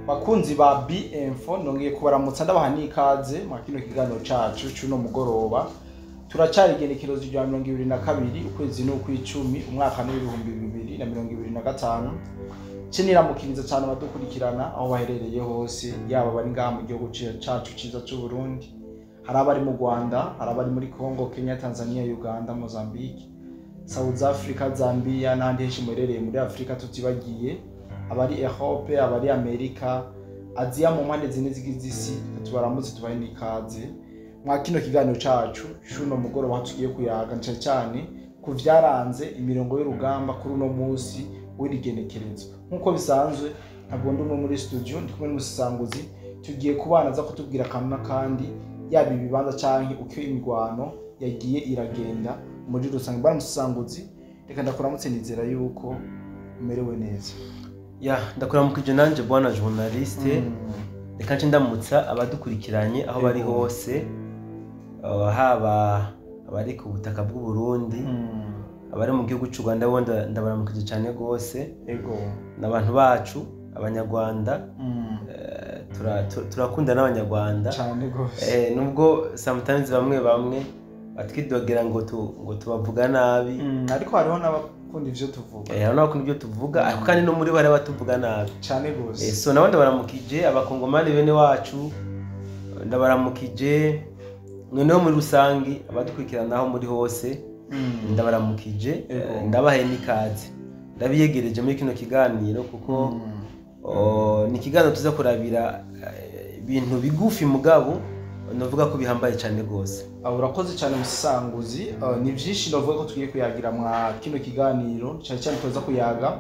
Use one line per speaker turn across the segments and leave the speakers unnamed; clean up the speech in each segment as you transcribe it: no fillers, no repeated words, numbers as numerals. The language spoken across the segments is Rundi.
Bakunzi ba B-Info, nongeye kubaramutsa, ndabaha n'ikaze mwa kino kiganiro cacu c'uno mugoroba. Turacari igenekerezo rya 22, ukwezi n'ukw'icumi, umwaka n'2025. Ciniramukiriza cane abadukurikirana aho baherereye hose, yaba bari ngaha mu gihugu cacu ciza c'u Burundi, hari abari mu Rwanda, hari abari muri Congo, Kenya, Tanzania, Uganda, Mozambique, South Africa, Zambia n'ahandi henshi muherereye muri Afrika, tutibagiye abari Europe, abari Amerika, Aziya, mu mpande zine zigize isi. Tubaramutse, tubahe n'ikaze mwa kino kiganiro cacu c'uno mugoroba, aho tugiye kuyaga cane cane ku vyaranze imirongo y'urugamba kuri uno musi w'irigenekerezo. Nk'uko bisanzwe, ntabwo ndi umwe muri studio, ndi kumwe n'umusesanguzi tugiye kubana, aza kutubwira akantu n'akandi, yaba ibibanza canke uko imigwano yagiye iragenda muri rusange. Bwana musesanguzi, reka ndakuramutse, nizera yuko umerewe neza.
Ya, ndakuramukije nanje, bwana journaliste. Reka nce ndamutsa abadukurikiranye aho bari hose, haba abari ku butaka bw'u Burundi, abari mu gihugu cy'u Rwanda, bo ndabaramukije cyane rwose, n'abantu bacu Abanyarwanda. Turakunda n'Abanyarwanda.
Cane gose.
Nubwo sometimes bamwe bamwe batwidogera ngo tubavuga nabi.
Ariko hariho n'abakunda ivyo tuvuga.
Hari n'abakunda ibyo tuvuga, ariko kandi no muri bo hari abatuvuga nabi.
Cane gose.
So nabo ndabaramukije, Abakongomani bene wacu ndabaramukije. Noneho muri rusangi, abadukurikirana aho muri hose, ndabaramukije. Ndabahaye n'ikaze, ndabiyegereje muri kino kiganiro, kuko ni ikiganiro tuza kurabira ibintu bigufi, mugabo navuga ko bihambaye cyane rwose.
Urakoze cyane, musanguzi. Ni vyinshi novuga ko tugiye kuyagira mwa kino kiganiro, cyane cyane tuza kuyaga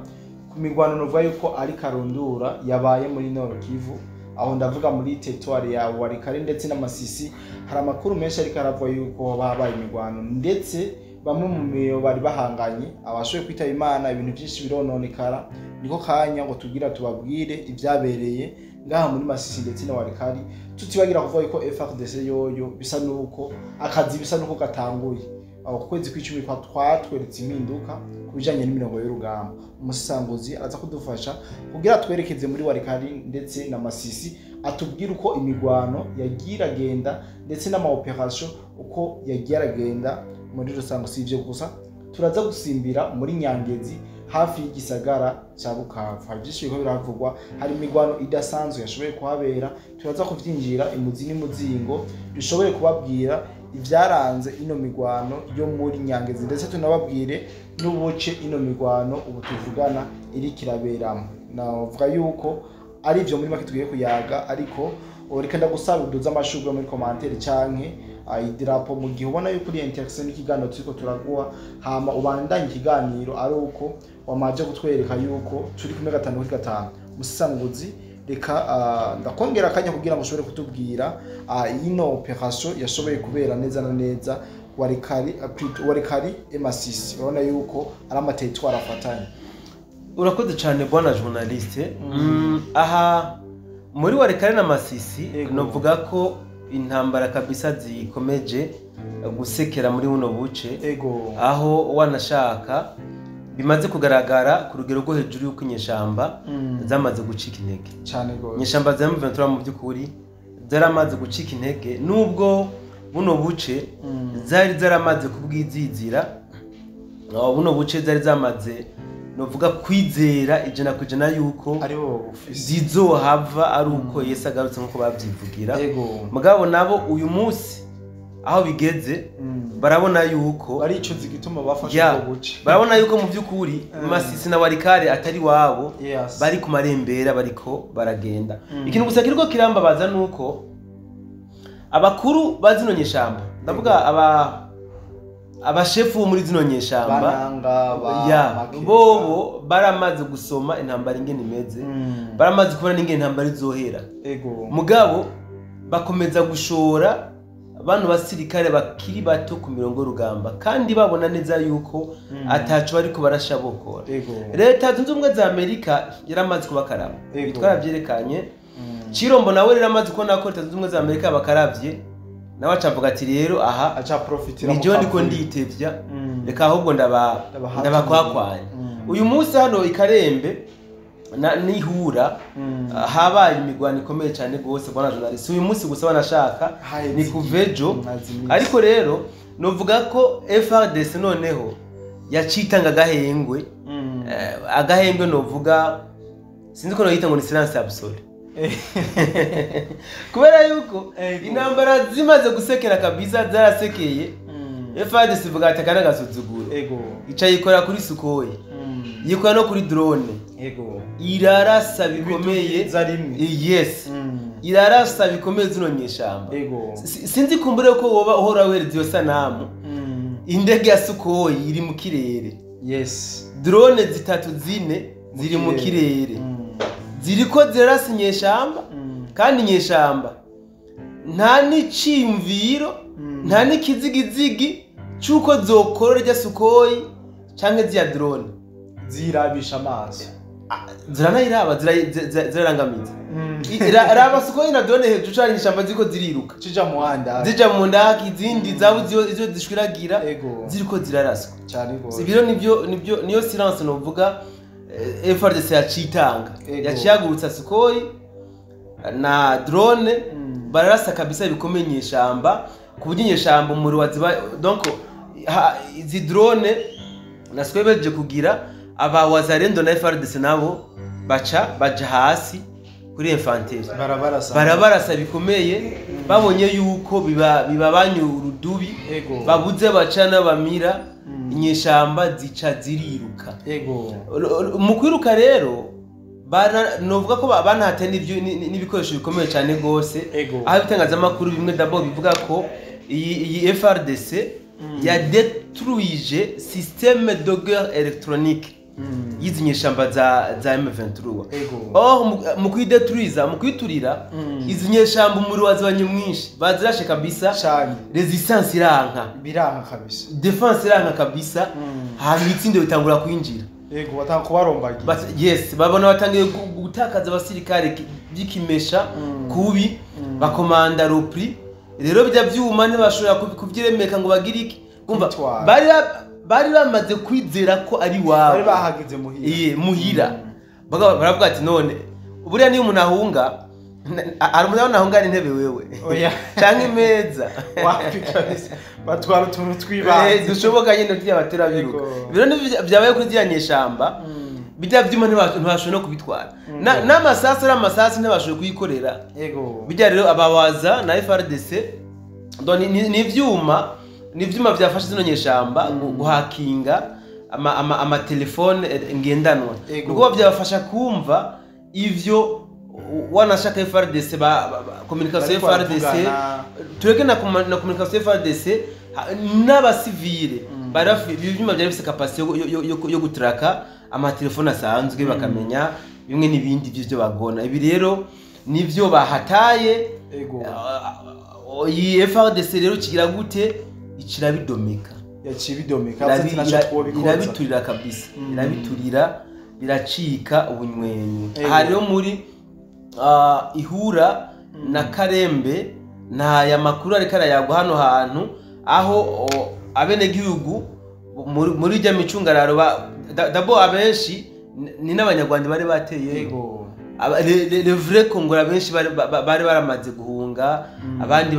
ku mirwano novuga yuko ari karundura yabaye muri Nord Kivu, aho ndavuga muri territoire ya Walikale ndetse n'Amasisi. Hari amakuru menshi ariko aravuga yuko hoba habaye imirwano, ndetse bamwe mu miyo bari bahanganye abashoboye kwitaba Imana, ibintu byinshi birononekara. Niko kanya ngo tugira tubabwire ibyabereye ngaha muri Masisi ndetse na Walikale, tutibagira kuvuga yuko FARDC yoyo bisa nuko akazi bisa nuko gatanguye aho ku kwezi kw'icumi kwa twatweretse impinduka ku bijanye n'imirongo y'urugamba. Umusisanguzi araza kudufasha kugira twerekeze muri Walikale ndetse na Masisi, atubwire uko imigwano yagiye iragenda ndetse n'ama opération uko yagiye aragenda muri rusange. Si ivyo gusa, turaza gusimbira muri Nyangezi hafi y'igisagara cya Bukavu. Hari byinshi biriko biravugwa, hari imigwano idasanzwe yashoboye kuhabera. Turaza kuvyinjira imuzi n'imuzingo, dushobore kubabwira ibyaranze ino migwano yo muri Nyangezi, ndetse tunababwire n'ubuce ino migwano ubu tuvugana iriko iraberamo. Navuga yuko ari ivyo muri make tugiye kuyaga, ariko reka ndagusaba uduze amashurwe muri commentaire canke idirapo mu gihe ubona yuko uri intéressé n'ikiganiro turiko turaguha, hama ubandanye ikiganiro ari uko wamaje kutwereka yuko turi kumwe gatanu kuri gatanu. Musanguzi, reka ndakongera akanya kugira ngo ushobore kutubwira ino opération yashoboye kubera neza na neza Walikale, plutôt Walikale et Masisi. Urabona yuko ari ama territoire afatanye.
Urakoze cyane, bwana journaliste. Aha muri Walikale na Masisi, novuga ko intambara kabisa zikomeje gusekera muri buno buce, aho wanashaka bimaze kugaragara ku rugero rwo hejuru y'uko inyeshamba zamaze gucika intege.
Cyane gose.
Inyeshamba za M23 mu by'ukuri zaramaze gucika intege, nubwo buno buce zari zaramaze kubwizizira. Aho buno buce zari zamaze, novuga, kwizera 100% yuko
aribo bufise,
zizohava ari uko Yesu agarutse, nk'uko babyivugira. Mugabo nabo uyu munsi aho bigeze, barabona yuko
baricuza igituma bafashe ubwo buce.
Barabona yuko mu by'ukuri Masisi na Walikale atari wabo, bari ku marembera, bariko baragenda. Ikintu gusa kiriko kirambabaza nuko abakuru ba zino nyeshamba, ndavuga abashefu bo muri zino nyeshamba,
bananga ba Makenga.
Bobo baramaze gusoma intambara ingene imeze, baramaze kubona n'ingene intambara izohera, mugabo bakomeza gushora bano basirikare bakiri bato ku mirongo y'urugamba, kandi babona neza yuko ataco bariko barashabokora. Leta Zunze Ubumwe za Amerika yaramaze kubakaraba. Ibi twarabyerekanye. Cirombo nawe rero amaze kubona ko Leta Zunze Ubumwe za Amerika bakaravye, nawe aca avuga ati: "Rero aha
aca profitira
ni jewe ndiko nditevya, reka ahubwo ndaba
Ndabahatumye.
ndabakwakwanya." Uyu munsi hano i Karembe n'ihura habaye imigwano ikomeye cyane gose bwana journaliste. Uyu munsi gusa banashaka ni kuvejo, ariko rero novuga ko FARDC noneho yacitanga agahengwe. Agahengwe novuga sinzi ko noyita ngo ni silence absolue, kubera yuko intambara zimaze gusekera kabisa, zarasekeye. FARDC ivuga ati akana gasuzuguro, ica yikora kuri Sukhoi, yikora no kuri drone, irarasa bikomeye. Yes, irarasa bikomeye zino nyeshamba. Sinzi kumbure ko woba uhora wehereza iyo sanamu, indege ya Sukhoi iri mu kirere.
Yes,
drone zitatu zine ziri mu kirere, ziriko zirarasa inyeshamba. Kandi inyeshamba nta n'iciyumviro, nta n'ikizigizigi cy'uko zokorora rya Sukhoi canke ziya drone,
zirabisha amaso,
ziranayiraba, zirarangamiza. Raba Sukhoi na drone hejuru canke inyeshamba ziriko ziriruka
zija mu ndaki,
zija mu ndaki, izindi zabuze izo zishwiragira, ziriko ziraraswa
cyane gose.
Ibiro nibyo niyo silence novuga FARDC yacitanga, yaciyagurutsa Sukhoi na drone, bararasa kabisa bikomeye inyeshamba, ku buryo inyeshamba umuriro waziba. Donc izi drone na Sukhoi beje kugira aba Wazalendo na FARDC nabo baca baja hasi kuri infanterie, barabarasa bikomeye. Babonye yuko bibabanye urudubi, babuze baca n'abamira, inyeshamba zica ziriruka. Mu kwiruka rero novuga ko banahate n'ibikoresho bikomeye cyane gose, aho ibitangazamakuru bimwe d'abord bivuga ko iyi FARDC yadetruije système de guerre électronique y'izi nyeshamba za M23. Or mu kuyidetruiza, mu kuyiturira izi nyeshamba, umuriro wazibanye mwinshi, bazirashe kabisa, resistance iranka,
biranka kabisa,
defense iranka kabisa. Hanyuma itsinda bitangura kwinjira.
Yego, batanga kubarombagira.
Yes, babona batangiye gutakaza abasirikare by'ikimesha kubi, bakomanda repli. Rero bijya byuma ntibashobora kuvyiremeka ngo bagire iki, kumva bari bamaze kwizera ko ari wabo,
bari bahageze muhira.
Iye muhira baravuga ati none buriya niyo umuntu ahunga, ari umuntu ahunga intebe wewe canke imeza,
wapi kabisa, batwara utuntu twibanze
dushoboka nyine tuya batera biruka. Biro byabaye kuri ziriya nyeshamba, bijya byuma ntibashoboye no kubitwara, n'amasasu ari amasasu ntibashoboye kuyikorera. Bijya rero abawaza na FARDC ni ivyuma, ni ivyuma byafashe zino nyeshamba guhakinga amatelefone ngendanwa, kuko byabafasha kumva ivyo wanashaka FARDC communication FARDC, tureke na communication FARDC n'abasivile barafi ibyuma byari bifite capacité yo gutraka amatelefone asanzwe, bakamenya bimwe n'ibindi by'ibyo bagona. Ibi rero nivyo bahataye. Iyi FARDC rero kigira gute, ikirabidomeka,
yacibidomeka,
irabiturira kabisa, irabiturira biracika ubunywenyu. Aha rero muri Ihura na Karembe na aya makuru ariko arayagwa hano hantu, aho abenegihugu muri rya micungararo dabo abenshi ni n'abanyarwanda bari bateye. Le vrai Congo abenshi bari baramaze guhunga, abandi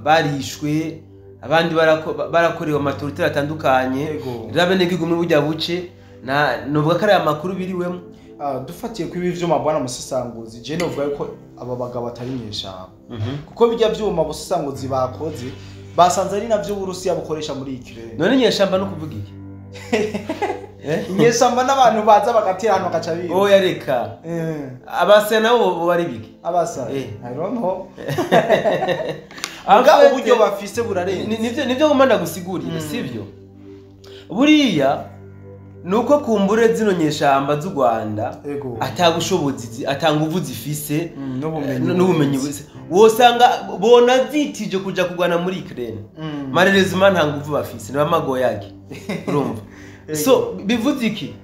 barishwe, abandi barakorewe amatorture atandukanye. Rero abenegihugu muri burya buce na novuga ko ari amakuru biriwemo.
Dufatiye kuri ibi vyuma bwana musesanguzi, je novuga ko aba bagabo atari nyeshamba, kuko bijya vyuma busesanguzi bakoze basanze ari navyo Uburusiya bukoresha muri Ukraine.
None nyeshamba no kuvuga iki?
Inyeshamba n'abantu baza bagatera hano bagaca biba.
Oya reka. Abasa nabo bo bari biki?
Abasa. I don't know. Aga uburyo bafise burarenze.
Nivyo ngomba ndagusigurira, sivyo? Buriya nuko kumbure zino nyeshamba z'u Rwanda atabushobozi, atanguvu zifise n'ubumenyi wosanga bona zitije kuja kugwana muri Ukraine. Malheureusement nta nguvu bafise, ni bamagoyage. Urumva? So bivuze iki?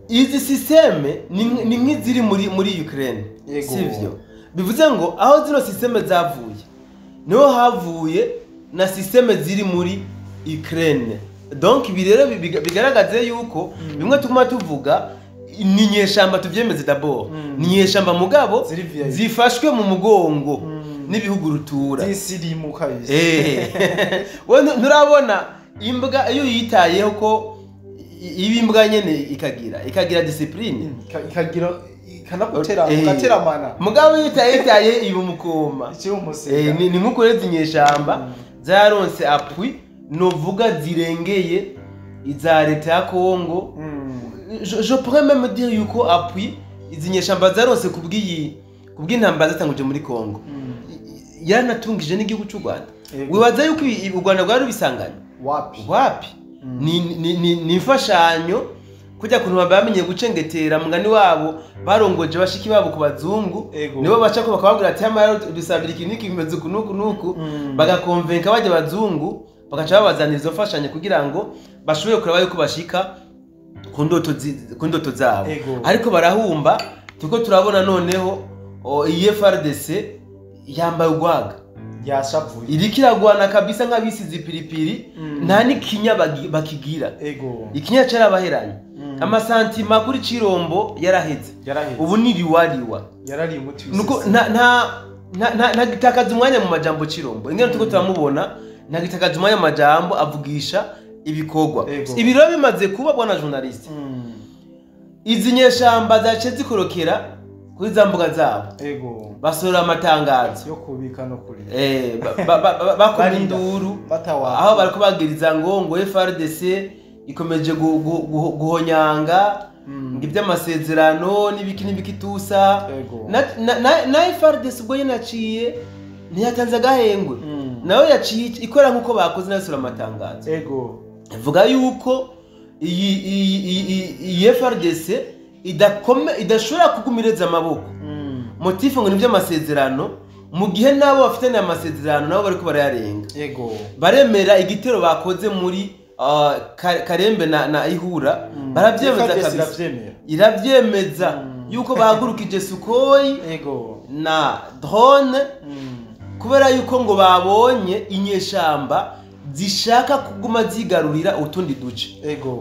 Izi systeme ni nk'iziri muri Ukraine, sivyo? Bivuze ngo aho zino systeme zavuye niho havuye na systeme ziri muri Ukraine. Donc ibi rero bigaragaze yuko bimwe tuguma tuvuga Ni inyeshamba, tuvyemeze d'abord, ni inyeshamba mugabo
Ziri VIP.
zifashwe mu mugongo n'ibihugu rutura.
Zisirimu kabisa.
We nturabona imbwa iyo uyitayeho ko iba imbwa nyene ikagira discipline,
Ikagira ikanagutera ugateramana.
Mugabo iyo utayitaye iba umukoma.
Ikiri umusega.
Ni nkuko rero inyeshamba zaronse appui novuga zirengeye iza leta ya Congo. Je pourrais même dire yuko appui izi nyeshamba zaronse kubw'intambara zatanguje muri Congo yaranatungije n'igihugu cy'u Rwanda. Wibaza yuko u Rwanda rwari rubisanganye?
Wapi.
Wapi. Ni imfashanyo kujya kuntu bamenye gucengetera mugani wabo barongoje bashiki babo ku bazungu. Nibo baca ko bakababwira ati: "Amara dusabira iki niki bimeze uku nuku nuku." Bagakonvenka bajya abazungu, bagaca babazanira izo mfashanyo kugira ngo bashobore kureba yuko bashika ku ndoto zabo. Ariko barahumba, turiko turabona noneho iyi FARDC yambaye urwaga.
Yashavuye.
Iriko iragwana kabisa nk'abisize ipiripiri. Nta n'ikinya bakigira. Ikinya carabaheranye. Amasantima kuri Cirombo yaraheze.
Yaraheze.
Ubu ni riwariwa.
Yarariye umuti
Nuko
w'isese.
Ntagitakaza umwanya mu majambo. Cirombo ingene turiko turamubona, ntagitakaza umwanya mu majambo, avugisha ibikorwa. Ibi rero bimaze kuba, bwana journaliste, izi nyeshamba zaciye zikorokera kuri za mbuga zabo, basohora amatangazo
yo kubika no kurira.
Bakoma
Barira.
induru
Batawa.
aho bariko bagiriza ngo FARDC ikomeje guhonyanga ngo iby'amasezerano n'ibiki n'ibiki tusa. Na FARDC ubwo nyene yaciye ntiyatanze agahengwe. Nawe yaciye ikora nk'uko bakoze, nayo isura amatangazo ivuga yuko iyi FARDC idashobora kugumireza amaboko, motif ngo ni iby'amasezerano, mu gihe nabo bafitanye amasezerano nabo bariko barayarenga. Baremera igitero bakoze muri Karembe na Ihura. Baravyemeza
FARDC
kabisa.
Iravyemera.
Iravyemeza yuko bahagurukije Sukhoi na drone kubera yuko ngo babonye inyeshamba zishaka kuguma zigarurira utundi duce.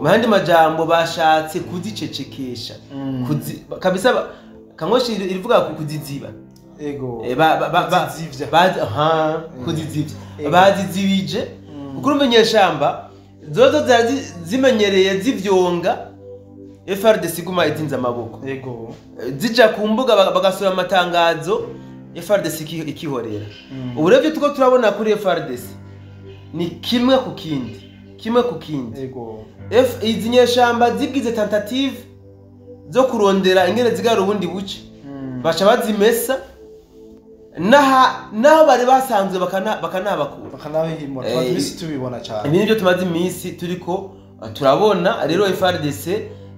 Mu yandi majambo, bashatse kuzicecekesha. Kabisa kangoshi irivuga kuziziba.
Kuzizivya.
Aha, kuzizivya. Bazizibije kuko urumva inyeshamba zozo zari zimenyereye zivyonga FARDC iguma izinze amaboko. Zija ku mbuga bagasura amatangazo, FARDC ikihorera. Ubu rero ibyo turiko turabona kuri FARDC ni kimwe ku kindi, kimwe ku kindi. Izi nyeshamba zigize tentative zo kurondera ingene zigara ubundi buce, baca bazimesa naho bari basanzwe bakanabakura.
Bakanabihimura. Tumaze iminsi tubibona cyane.
Ibi nibyo tumaze iminsi turiko turabona. Rero FARDC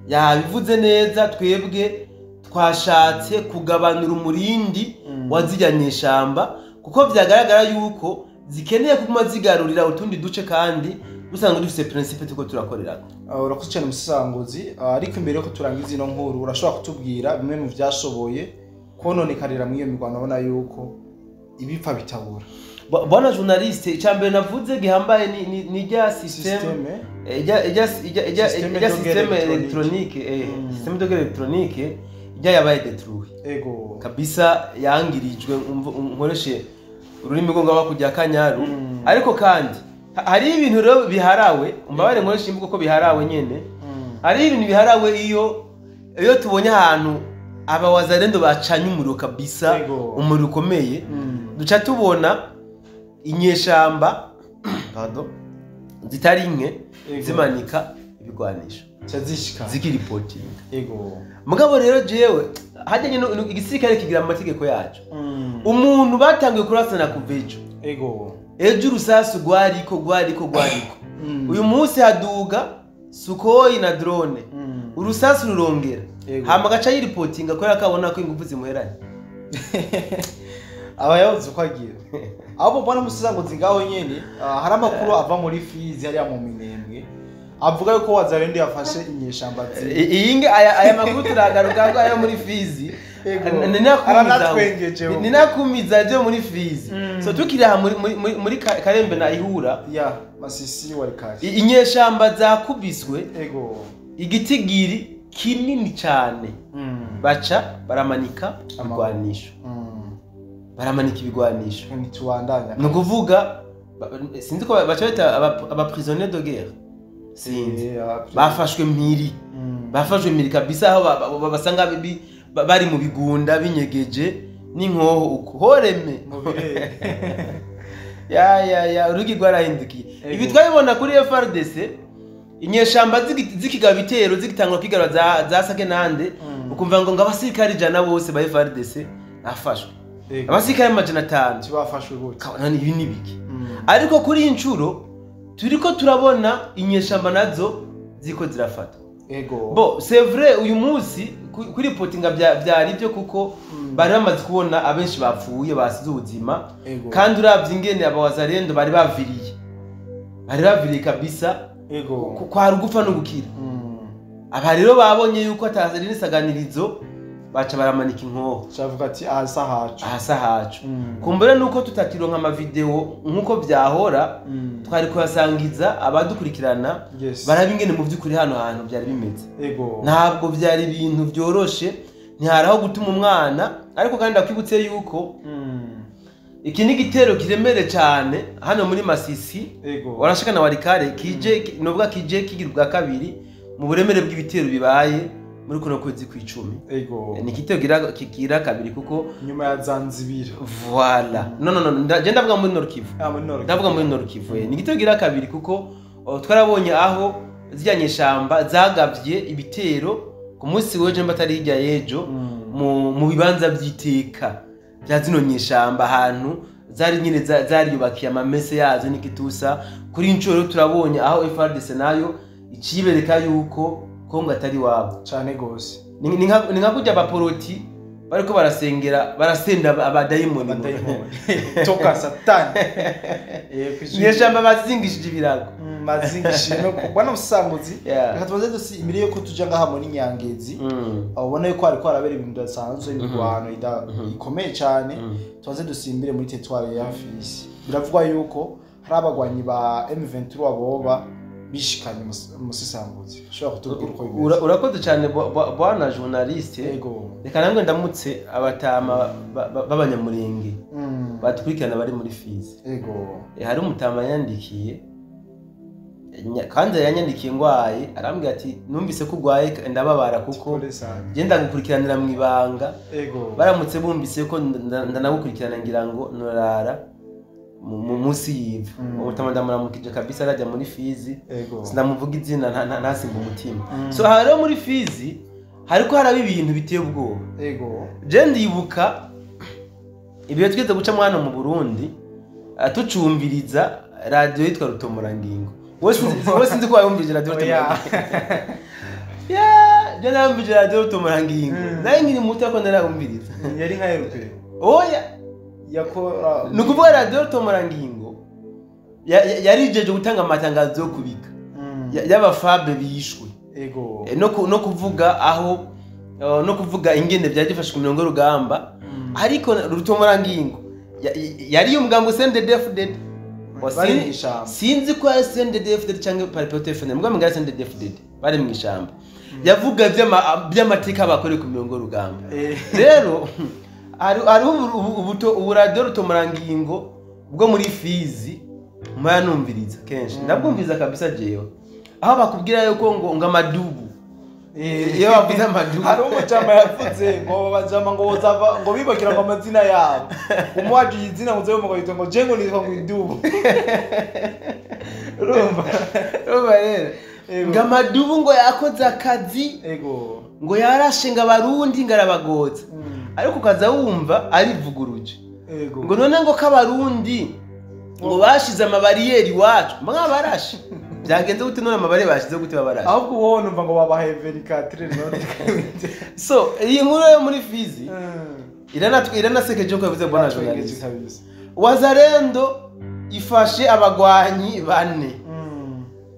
yabivuze neza: twebwe twashatse kugabanura umurindi wa zirya nyeshamba kuko vyagaragara yuko zikeneye kuguma zigarurira utundi duce kandi dusanzwe dufise principe turiko turakorerako.
Urakoze cyane umusisanguzi. Ariko imbere yuko turangiza ino nkuru, urashobora kutubwira bimwe mu vyashoboye kononekarira muri iyo mirwano, ubona yuko ibipfa bitabura?
Bwana journaliste, icambere navuze gihambaye ni rya système
Système.
Ijya
Système
ijya
de guerre
système
électronique.
électronique, système de guerre électronique ijya yabaye détruit kabisa, yangirijwe, nkoreshe ururimi rwo ngaba kujya kanyaru. Ariko kandi hari ibintu rero biharawe, umbabare nkoreshe imvugo ko biharawe nyene. Hari ibintu biharawe iyo tubonye ahantu abawazalendo bacanye umuriro kabisa, umuriro ukomeye, duca tubona inyeshamba, pardon, zitari nke zimanika ibigwanisho,
Cazishika.
zikiripotinga. Mugabo rero jewe hajya nyine igisirikare kigira amategeko yaco. Umuntu batangiye kurasana kuva ejo, ejo urusasu rwariko. Uyu munsi haduga Sukhoi na drone, urusasu rurongera. Hama agaca yiripotinga kubera ko abona ko ingufu zimuheranye.
Aba yabuze uko agira. Ahubwo mbona umusisanguzi ngaho nyene, hari amakuru ava muri Fizi hariya mu Minembwe avuga yuko wazalendo yafashe inyeshamba zine.
Iyi nge aya makuru turagaruka ko ayo muri Fizi.
Aranatwengeje.
Ni nakumiza byo muri Fizi. So tukiri aha muri Karembe na Ihura,
ya Masisi wari kare,
inyeshamba zakubiswe igitigiri kinini cyane. Baca baramanika ibigwanisho. Baramanika ibigwanisho.
Ntitubandanya.
Ni ukuvuga sinzi ko baca bita aba prisonniers de guerre. Sinzi. Bafashwe mpiri. Bafashwe mpiri kabisa, aho basanga bari mu bigunda binyegeje n'inkoho uko horeme. Ya urugi rwarahindukiye. Ibi twabibona kuri FRDC, inyeshamba zikigaba ibitero zigitangura kwigarura za Sake nande, ukumva ngo abasirikare 100 bose ba FRDC bafashwe. Abasirikare 500
bafashwe gute?
None ibi ni biki? Ariko kuri inshuro turiko turabona inyeshamba nazo ziko zirafatwa.
Ego.
Bo, c'est vrai, uyu munsi kuri reportinga byari byo, kuko bari bamaze kubona abenshi bapfuye basize ubuzima. Kandi uravye ingene abawazarendo bari baviriye. Bari baviriye kabisa.
Ego.
Kwa rugufa no gukira. Aba rero babonye yuko atazari nisaganirizo, baca baramanika inkoho.
Cavuga ati ahasa hacu.
Ahasa hacu. Kumbure nuko tutakironka ama video nkuko byahora, twari kuyasangiza abadukurikirana. Baraba ingene mu byukuri hano hantu byari bimeze.
Ego.
Ntabwo byari ibintu byoroshe, ntiharaho gutuma umwana, ariko kandi ndakwibutse yuko iki ni igitero kiremere cyane hano muri Masisi.
Ego.
Warashika na Walikale kije, nubwo kije kigira ubwa kabiri mu buremere bw'ibitero bibaye muri kuno kwezi kw'icumi.
Ego.
Ni igitero kigira kabiri kuko
nyuma ya Zanzibira.
Voilà. No, je ndavuga muri Nord Kivu. Ndavuga muri Nord Kivu. Ni igitero kigira kabiri kuko twarabonye aho zirya nyeshamba zagavye ibitero ku munsi w'ejo mbatari hirya y'ejo, mu bibanza by'iteka bya zino nyeshamba, ahantu zari nyine zariyubakiye amamese yazo n'ikitusa. Kuri inshuro turabonye aho FARDC nayo icibereka yuko Kongo atari wabo
cyane gose.
Ni nka kujya abaporoti bariko barasengera barasenda abadayimoni.
Toka satani.
Nyeshamba bazingishije ibirago.
Mazingishije no kubona umusanguzi. Reka tubanze dusi imbere yuko tuja ngaha muri Nyangezi. Ubona yuko hariko harabera ibintu bidasanzwe, imirwano ikomeye cyane. Tubanze dusimbire muri territoire ya Fizi. Biravugwa yuko hari abagwanyi ba M23 boba bishikanye umusisanguzi. Ushobora kutubwira uko bimeze?
Urakoze cyane bwana journaliste.
Yego.
Reka namwe ndamutse abatama b'abanyamurenge batukurikirana bari muri Fizi.
Yego.
Hari umutama yandikiye, kandi yanyandikiye ngwaye, arambwira ati numvise ko ugwaye ndababara kuko genda gukurikiranira mu ibanga.
Yego.
Baramutse bumvise ko ndanagukurikirana ngira ngo norara mu munsi yivu. Umutama ndamuramukije kabisa, arajya muri Fizi. Sinamuvuga izina ntasimba umutima. So aha rero muri Fizi hariko haraba ibintu biteye ubwoba.
Yego.
Je ndibuka ibihe twigeze guca hano mu Burundi, tucumviriza radio yitwa Rutomorangingo. Wowe sinzi ko wayumvije radio Rutomorangingo. Yeah, je narumvije radio Rutomorangingo. Naye nkiri muto ko narumviriza.
Yari nka RP.
Oya.
Yakora
ni ukuvuga radio Rutomorangingo yarijeje gutanga amatangazo yo kubika y'abafabe bishwe.
Ego.
No kuvuga aho no kuvuga ingene byagifashe ku mirongo y'urugamba. Ariko Rutomorangingo yari umugambo CNDD-FDD. Sinzi ko ari CNDD-FDD cyangwa Paripehutu FNL, mbwa mugari CNDD-FDD bari mu ishamba. Yavuga by'amateka bakore ku mirongo y'urugamba. Rero hariho ubu radio Rutomorangingo bwo muri Fizi muyanumviriza kenshi. Ndabwumviriza kabisa jewe. Aho bakubwira yuko ngo amadubu. Iyo bavuze amadubu,
hari umujama yavuze ngo bajama ngo bozava ngo bibakira ngo amazina yabo. Umwaje izina ngo uze ngo ngo je ngo nitwa ngo idubu. Urumva rero.
Ngo amadubu ngo yakoze akazi.
Ego.
Ngo yarashe ngo abarundi ngarabagoza. Ariko ukaza wumva arivuguruje.
Ego.
Ngo none ngo kabarundi ngo bashize amabariyeri wacu mwabarashe. Byagenze gute none amabariyeri bashize gute babarashe?
Ahubwo wowe numva ngo babahe 24 none.
So iyi nkuru yo muri Fizi iranasekeje ko yavuze bwana journaliste. Wazalendo ifashe abagwanyi bane.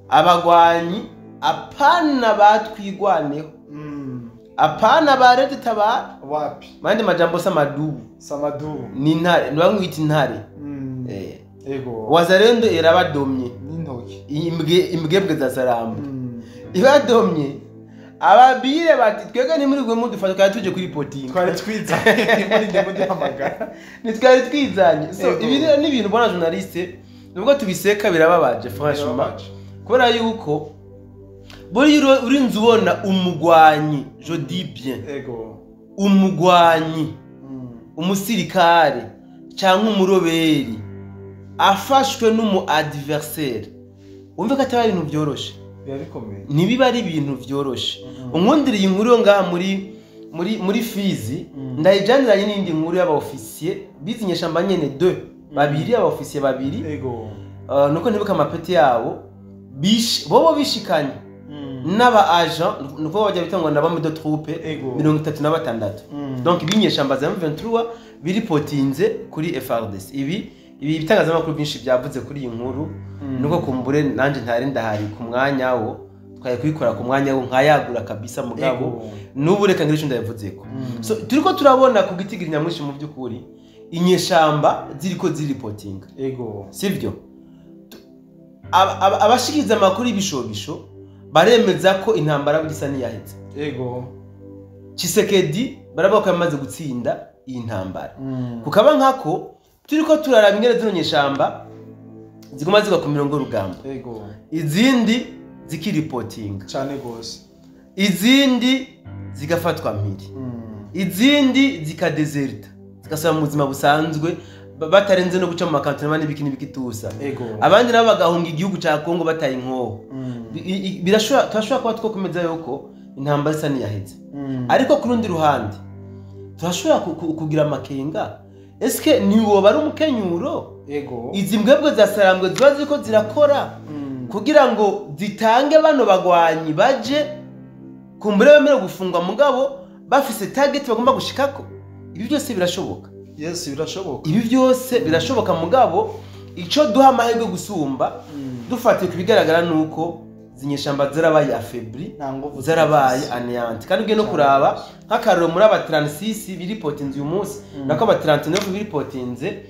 Abagwanyi apana batwigwaneho. Apana barete tabara
wapi?
Mandi majambo samadubu.
Samadubu.
Ni ntare, nibamwita intare.
Ego.
Wazalendo irabadomye.
N'intoki.
Imbwebwe za Sarambwe. Ibadomye. Ababire bati twebwe ntimurigwe mudufata, twari tuje kuri potinga,
Twari twizanye muri ndimo duhamagara.
Ntitwari twizanye. So
Ego.
ibi rero ni ibintu, bwana journaliste, nubwo tubiseka birababaje franchement,
Birababaje.
kubera yuko buriya urinze ubona umugwanyi, je dis bien umugwanyi, umusirikare cyangwa umuroberi afashwe n'umu adversaire, wumve ko ataba ari ibintu byoroshe.
Biba bikomeye.
Ntibiba ari ibintu byoroshe. Unkundira iyi nkuru yo ngaha muri Fizi, ndayijaniranye n'indi nkuru y'aba officier bizi inyeshamba nyene, deux, babiri, aba officier babiri. Nuko ntibuka amapeti yabo, bobo bishikanye n'aba agent, nuko bajya bita ngo n'aba de troupe, 36. Donc binyeshamba za M23 biripotinze kuri FARDC. Ibi bitangazamakuru byinshi byavuze kuri iyi nkuru. Nuko kumbure nanje ntari ndahari ku mwanya wo twari kubikora ku mwanya wo nkayagura kabisa, mugabo n'ubu reka ngira icyo ndabivuzeko. So turiko turabona ku gitigiri nyamwinshi, mu by'ukuri inyeshamba ziriko ziripotinga, sivyo? Abashikiriza amakuru y'ibishobisho baremeza ko intambara gisa n'iyaheze. Tshisekedi baravuga ko yamaze gutsinda iyi ntambara. Kukaba nkako turiko turaraba ingene zino nyeshamba ziguma zigwa ku mirongo y'urugamba, izindi zikiripotinga,
Cane gose.
izindi zigafatwa mpiri, izindi zikadezerta, zigasubira mu buzima busanzwe, batarenze no guca mu makantonema n'ibiki n'ibiki tusa. Abandi nabo bagahunga igihugu ca Kongo bataye inkoho. Birashobora, turashobora kuba twokomeza yuko intambara isa n'iyaheze, ariko ku rundi ruhande turashobora kugira amakenga: eske ntiwoba ari umukenyuro izi mbwebwe za Sarambwe ziba ziriko zirakora kugira ngo zitange bano bagwanyi baje kumbure bemerewe gufungwa, mugabo bafise target bagomba gushikako? Ibi byose birashoboka.
Yes, birashoboka.
Ibi byose birashoboka, mugabo ico duha amahirwe gusumba, dufatiye ku bigaragara, nuko zinyeshamba zarabaye affaibli,
Nta nguvu
zarabaye
zifise.
anéanti. Kandi ugiye no kuraba nk'akarorero muri aba 36 biripotinze uyu munsi, nako aba 39 biripotinze,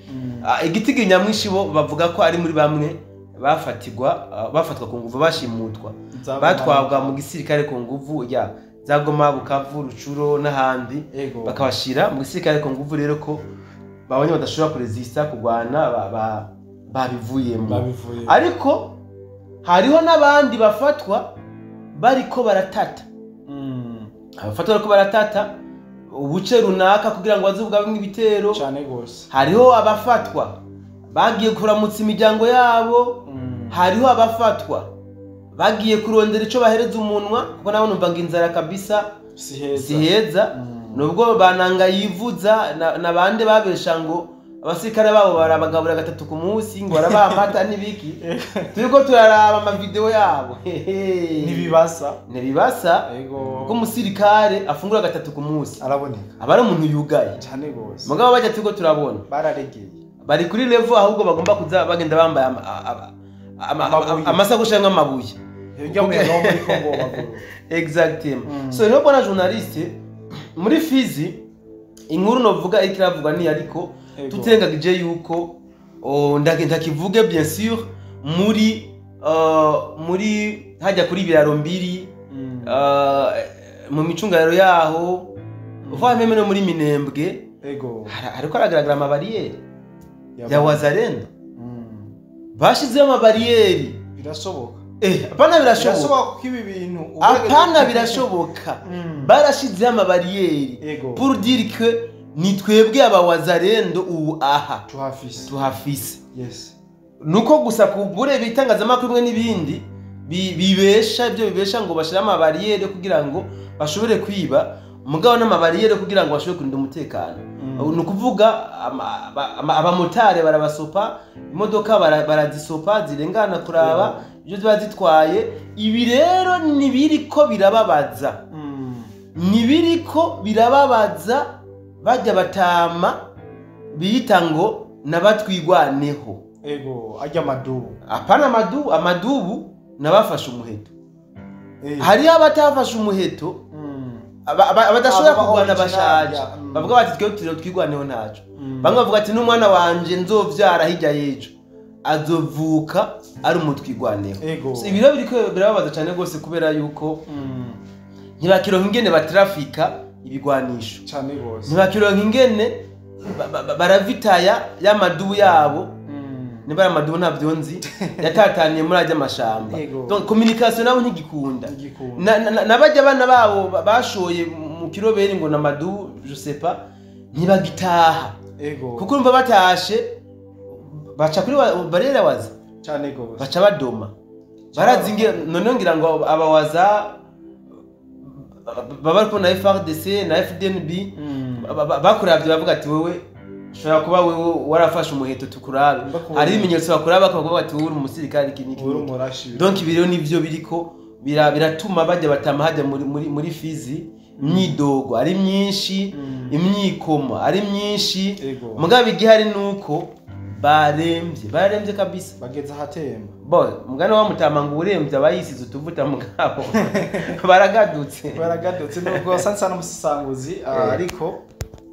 igitigi nyamwinshi bo bavuga ko ari muri bamwe bafatirwa, bafatwa ku nguvu, bashimutwa, batwagwa mu gisirikare ku nguvu ya za Goma, Bukavu, Rucuro n'ahandi, bakabashira mu gisirikare ku nguvu. Rero ko babonye badashobora kurezista, kurwana, babivuyemo.
Babivuye.
Ariko hariho n'abandi bafatwa bariko baratata, abafatwa bariko baratata ubuce runaka kugira ngo baze ubwabimwe ibitero.
Cane gose.
Hariho abafatwa bagiye kuramutsa imiryango yabo, hariho abafatwa bagiye kurondera ico bahereza umunwa, kuko nabo numva ngo inzara kabisa
Si heza.
si heza. Nubwo bananga yivuza na bande babesha ngo abasirikare babo barabagabura gatatu ku munsi, ngo barabaha amata n'ibiki, turiko turaraba amavideo yabo.
Ntibibasa.
Ntibibasa, kuko umusirikare afungura gatatu ku munsi
Araboneka.
aba ari umuntu yugaye.
Cane gose.
Mugabo bajya turiko turabona
Bararegeye.
bari kuri level ahubwo bagomba kuza bagenda bambaye
Amabuye.
amasakoshi cyangwa amabuye.
Ujya muyaga wo muri Kongo w'amaguru.
Exactement. So rero, bwana journaliste, muri Fizi inkuru novuga iriko iravugwa ni ariko tutengagije yuko ndakivuge bien sûr muri hajya kuri biraro mbiri, mu micungararo yaho, uva même no muri Minembwe, hariko haragaragara amabariyeri ya Wazalendo. Bashizeho amabariyeri.
Birashoboka.
Apana, birashoboka.
Birashoboka kuko ibi bintu
Apana, birashoboka. Barashizeho amabariyeri pour dire que ni twebwe aba Wazalendo ubu aha
Tuhafise.
tuhafise. Nuko gusa kubure bitangazamakuru bimwe n'ibindi bibesha ibyo bibesha ngo bashire amabariyeri kugira ngo bashobore kwiba, mugabo n'amabariyeri kugira ngo bashobore kurinda umutekano. Ni ukuvuga abamotari barabasopa imodoka, barazisopa zirengana kuraba ibyo ziba zitwaye. Ibi rero nibiriko birababaza, nibiriko birababaza bajya batama biyita ngo nabatwigwaneho.
Ego, ajya amadubu.
Apana amadubu, amadubu nabafashe umuheto. Hariho abatafashe umuheto, abadashobora
Aba
kurwana,
original,
bashaje, bavuga bati twe turi twigwaneho ntaco. Bamwe bavuga ati n'umwana wanje nzovyara hirya y'ejo azovuka ari umutwigwaneho. So, ibi rero biriko birababaza cyane rwose kubera yuko Ntibakironka ingene batrafika ibigwanisho.
Cyane gose.
Ntibakironka ingene baravitaya y'amadubu yabo. Niba ari amadubu ntabyo nzi, yatataniye muri ajya amashamba. Donc communication nabo ntigikunda. Nabajya abana babo bashoye mu kiroberi ngo namadubu, je sais pas, ntibagitaha. Kuko urumva batashe baca kuri barera waza.
Cyane gose.
Baca badoma. Barazinge none ngira ngo abawaza baba ariko na FRDC na FDNB bakuravye bavuga ati wewe ushobora kuba wewe warafashe umuheto tukurabe. Hari ibimenyetso bakuraba bakavuga bati uri umusirikare iki niki. Donc ibi rero nivyo biriko biratuma bajya batama hajya muri Fizi, imyidogo ari myinshi, imyikomo ari myinshi. Mugabo igihari nuko baremvye kabisa,
bageze ahatemba.
Bo mugana wa mutama ngo uremvye abayisize utuvuta mugabo baragadutse
nubwo sansa n'umusisanguzi. Ariko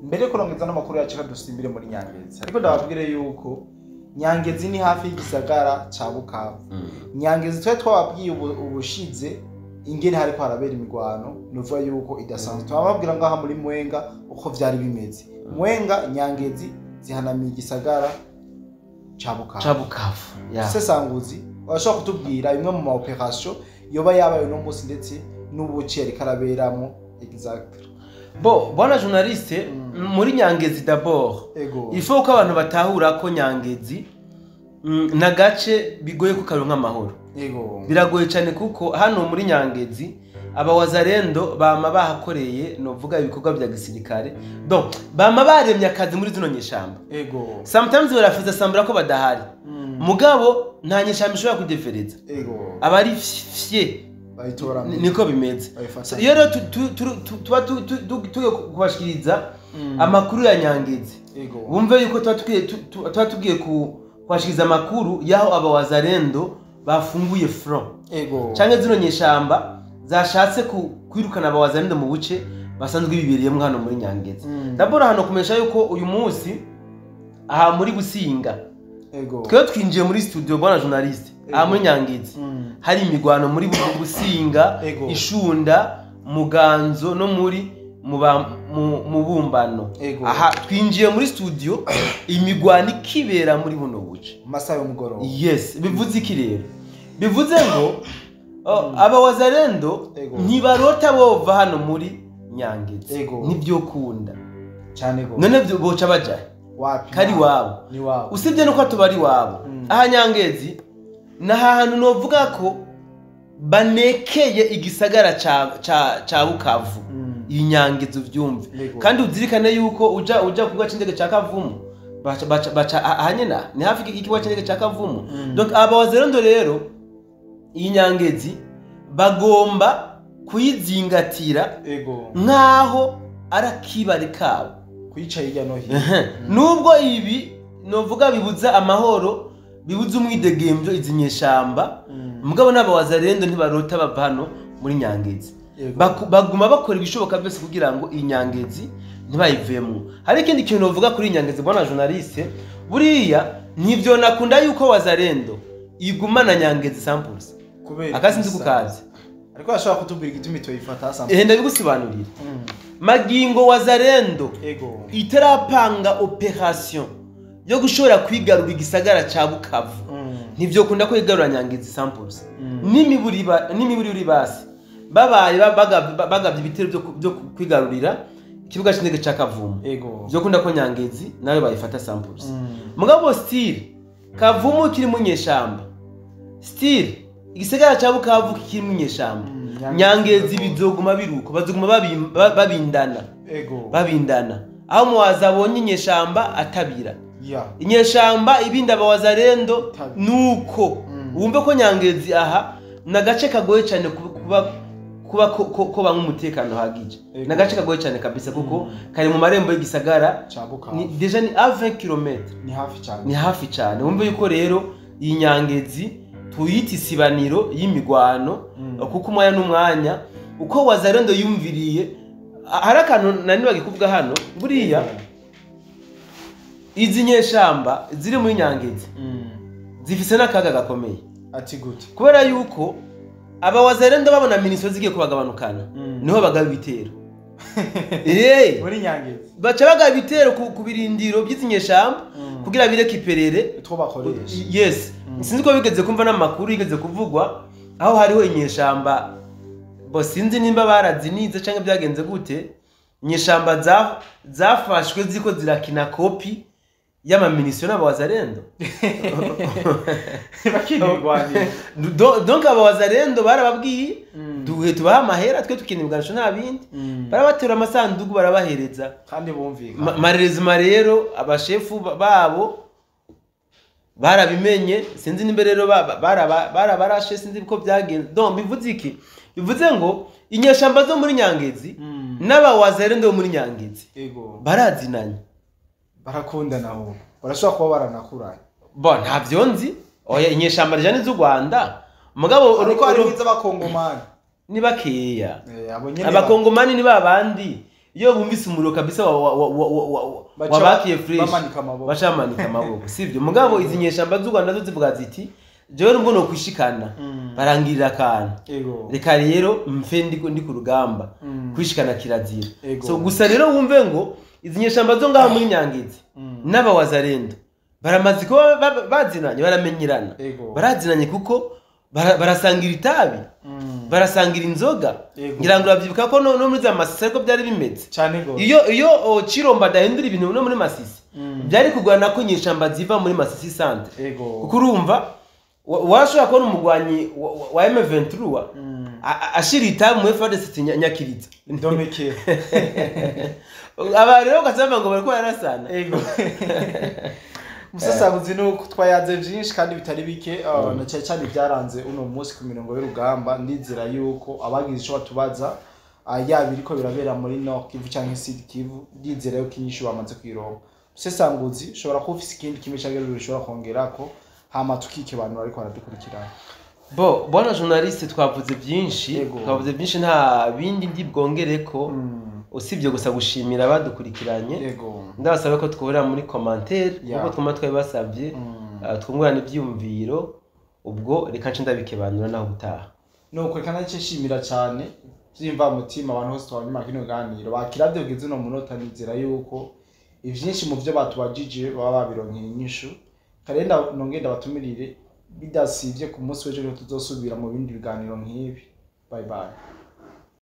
mbere kurongeza n'amakuru yacu kadusimbire muri Nyangezi, ariko ndababwire yuko Nyangezi ni hafi y'igisagara ca Bukavu. Nyangezi twe twababwiye ubushize ingene hariko harabera imigwano, nuvuga yuko idasanzwe. Twababwira ngaha muri Mwenga uko vyari bimeze. Mwenga Nyangezi zihanamiye igisagara ca Bukavu. Sesanguzi bashobora kutubwira imwe mu ma operation yoba yabaye no munsi ndetse n'ubuce yariko araberamo exact.
Bo bwana journaliste, muri Nyangezi d'abord il faut ko abantu batahura ko Nyangezi na gace bigoye kukaronka amahoro. Biragoye cyane kuko hano muri Nyangezi abawazarendo bama bahakoreye novuga ibikorwa bya gisirikare. Donc bama baremye akazi muri zino nyeshamba. Sometimes barafuza sambura ko badahari. Mugabo nta nyeshamba ishobora kudefereza. Abari fye
bayitora
niko bimeze. Iyo rero tuba tugiye kubashikiriza amakuru ya Nyangezi, bumve yuko tuba tugiye kubashikiriza amakuru yaho abawazarendo bafunguye front. Canke zino nyeshamba zashatse kwirukana abawazarendo mu buce basanzwe bibereyemo hano muri Nyangezi. D'abord hano kumesha yuko uyu munsi aha muri Businga, twe twinjiye muri studio bwana journaliste, aha muri Nyangezi hari imigwano muri Businga, Ishunda, Muganzo no muri Mubumbano. Aha twinjiye muri studio imigwano ikibera muri buno buce
masaha y'umugoroba.
Yes, bivuze iki rero? Bivuze ngo abawazarendo ntibarota bova hano muri Nyangezi, nibyo kunda
cyane go.
None boca baja
wapi?
Kari wabo.
Ni wabo.
Usibye nuko tubari wabo. Aha Nyangezi na hantu novuga ko banekeye igisagara ca Bukavu. Iyi Nyangezi uvyumve. Kandi uzirikane yuko uja kukibuga c'indege ca Kavumu baca ahanyena ni hafi ikibuga c'indege ca Kavumu. Donc abawazarendo rero iyi Nyangezi bagomba kuyizingatira nkaho arakibare kabo,
kuyica hirya no hino.
Nubwo ibi novuga bibuza amahoro, bibuza umwidegembyo izi nyeshamba, mugabo n'abawazarendo ntibarota bava hano muri Nyangezi. Baguma bakora ibishoboka byose kugira ngo iyi Nyangezi ntibayivemo. Hari ikindi kintu novuga kuri Nyangezi bwana journaliste, buriya nivyo nakunda yuko wazarendo igumana Nyangezi samples. Akasi nzi kukazi.
Ariko ashobora kutubwira igituma itoyifata samples.
Ndabigusobanurira. Magingo wazarendo itarapanga operation yo gushobora kwigarura igisagara ca Bukavu. Ntivyo kunda ko igarura Nyangezi samples. N'imiburi uri basi. Babaye bagabye ibitero byo kwigarurira ikibuga c'indege ca Kavumu. Byo kunda ko Nyangezi nayo bayifata samples. Mugabo still Kavumu kiri mu nyeshamba. Still igisagara ca Bukavu kiri mu nyeshamba. Nyangezi bizoguma biruko, bazoguma babindana. Babindana. Aho muwaza abonye inyeshamba atabira. Inyeshamba ibindi abawazarendo nuko wumve ko Nyangezi aha nagace kagoye cyane kuba ko bamwe umutekano hagije. Nagace kagoye cyane kabisa kuko kari mu marembo y'igisagara
ca Bukavu.
Ni deja ni a 20 km.
Ni hafi cyane.
Ni hafi cyane. Wumve yuko rero iyi Nyangezi tuyita isibaniro y'imigwano kuko umwanya n'umwanya uko wazarendo yumviriye. Hari akantu nani bagikuvuga hano buriya izi nyeshamba ziri muri Nyangezi zifise n'akaga gakomeye.
Ati gute?
Kubera yuko Abawazalendo babona munitions zigiye kubagabanukana, niho bagaba ibitero.
Muri Nyangezi.
Baca bagaba ibitero ku birindiro by'izinyeshamba kugira birekiperere
utwo bakoresha.
Yes. Sinzi ko bigeze kumva n'amakuru yigeze kuvugwa aho hariho inyeshamba, bo sinzi nimba barazinize canke byagenze gute, inyeshamba zafashwe ziko zirakina kopi y'amamunitions n'abawazalendo.
Bakinirwanira.
Donc abawazalendo barababwiye, duhe tubaha amahera, twe tukina ibwanisho nta bindi. Barabatera amasanduku barabahereza.
Kandi bumvikana.
Marerezima rero abashefu babo barabimenye, sinzi nimba rero barabarashe, sinzi ko byagenze. Donc bivuze iki? Bivuze ngo inyeshamba zo muri Nyangezi n'abawazalendo bo muri Nyangezi barazinanye,
barakundana, aho barashobora kuba baranakuranye.
Bo ntavyo nzi, oya, inyeshamba rijane z'u Rwanda mugabo
ariko hari n'iz'abakongomani.
Ni bakeya.
Abo nyene
Abakongomani ni babandi iyo bumvise umuriro kabisa wabakiye fresh,
bamanika amaboko.
Baca bamanika amaboko, sivyo? Mugabo izi nyeshamba z'u Rwanda zo zivuga ziti jewe nubwo no kwishikana, barangirira akantu, reka rero mfe ndi ku rugamba, kwishikana kirazira. So gusa rero wumve ngo izi nyeshamba zo ngaho muri Nyangezi n'abawazalendo baramaze kuba bazinanye, baramenyerana, barazinanye kuko barasangira itabi, barasangira inzoga. Ngira ngo urabyibuka ko no muri za Masisi ariko byari bimeze.
Cyane gose.
Iyo Chiromba adahindura ibintu no muri Masisi, byari kugorana ko inyeshamba ziva muri Masisi centre, kuko urumva warashobora kubona umugwanyi wa M23 ashira itabi mu FARDC Nyakiriza.
Ndomekero.
Aba rero ugasanga ngo bariko bararasana.
Musasaguzi, nuko twayaze vyinshi kandi bitari bike, na cyane cyane byaranze uno munsi ku mirongo y'urugamba. Ndizera yuko abagize ico batubaza, yaba iriko birabera muri Nord Kivu canke Sud Kivu, ndizera yuko inyishu bamaze kuyironka. Musesanguzi, ushobora kuba ufise ikindi kimwe canke bibiri ushobora kongerako, hama tukikebanura ariko baradukurikirana.
Bo bwana journaliste, twavuze byinshi. Twavuze byinshi, nta bindi ndi bwongereko usibye gusa gushimira abadukurikiranye. Ndabasaba ko twahurira muri commentaire nkuko twuma twabibasabye, twungurana ibyiyumviro. Ubwo reka nce ndabikebanura, naho ubutaha.
Nuko reka nace nshimira cyane by'imvamutima abantu bose twabanyuma kino ganiro bakiravye kugeza uno munota. Nizera yuko ivyinshi mu vyo batubajije baba babironkeye inyishu. Karenda nongeye ndabatumirire bidasivye ku munsi w'ejo, niho tuzosubira mu bindi biganiro nk'ibi. Bye bye.